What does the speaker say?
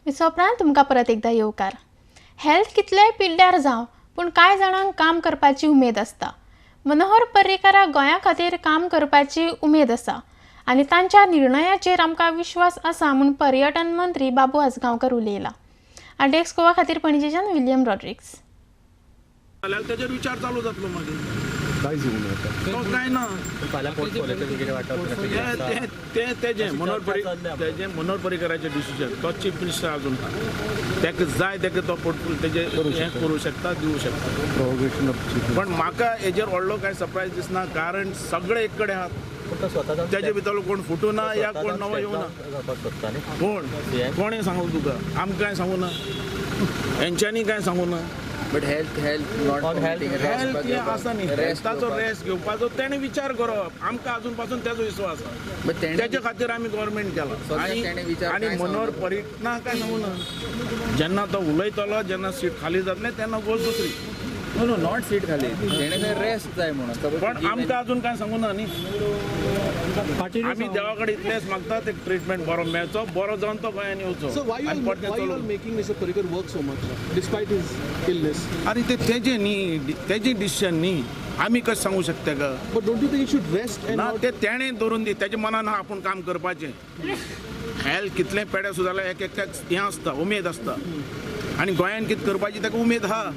उपरांत तुमकां परत एकदां येवकार. हेल्थ कितलेय पिड्ड्यार जावं, पूण कांय जाणांक काम करपाची उमेद आसता. मनोहर पर्रीकाराक गोंया खातीर काम करपाची उमेद आसा आनी तांच्या निर्णयाचेर आमकां विश्वास आसा म्हूण पर्यटन मंत्री बाबू आजगांवकर उलयला. आरडीएक्स गोवा खातीर पणजेच्यान विलियम रॉड्रिक्स. जाल्यार तेजेर विचार चालू जातलो मागीर. कांयच येवना आता. तो काय ना. फाल्यां पोर्टफोलियोचें कितें वांटप ते- ते तेजें मनोहर पर्रीकर, तेजें मनोहर पर्रीकराचें डिसिजन. तो चीफ मिनिस्टर अजून ताका जाय ताका तो पोर्टफोलियो तेजें हें करूं शकता, दिवं शकता. Provocation of chief. पण म्हाका हेजेर व्हडलो कांय सरप्रायज दिसना, कारण सगळे एक कडेन आहात. पूण तो स्वता जावन तेजे भितरलो कोण फुटूना या कोण नवो येवना. जावपाक सोदता न्ही. कोण कोणें सांगू तुका? आमकां कांय सांगू ना, हेंच्यांनी कांय सांगू ना. But health not On health- health हें आसा न्ही, रेस्ट ताचो रेस्ट घेवपाचो तेणें विचार करप. आमकां अजून पासून तेजो विश्वास आसा. बट तेणें तेजे खातीर आमी गव्हर्मेंट केला. सद्या आनी तेणें विचार आनी कांय मनोहर सांगूना. पर्रीकर ना काय सांगू ना. जेन्ना तो उलयतलो, जेन्ना सीट खाली जातलें तेन्ना गोश्ट दुसरी. नो नो, not seat खाली, तेणें थंय रेस्ट जाय म्हणून. पण आमकां अजून काय सांगू ना न्ही. आमी देवा कडेन इतलेंच मागता, ते ट्रिटमेंट बरो मेळचो, बरो जावन तो गोंयांत येवचो. So why you आनी all, परतें why you all चलोवं. making Mr. Parrikar work so much despite his illness? आरे, ते तेजें न्ही, तेजें डिसिजन न्ही, आमी कशें सांगू शकता का? But don't you think he should rest and ना not ते तेणें धरून दी, तेज्या मनान आहा आपूण काम करपाचें. हेल्थ कितलें पेडे सुद्दां जाल्यार एक एकट्याक हें आसता, उमेद आसता आनी गोंयान कितें करपाची ताका उमेद आहा.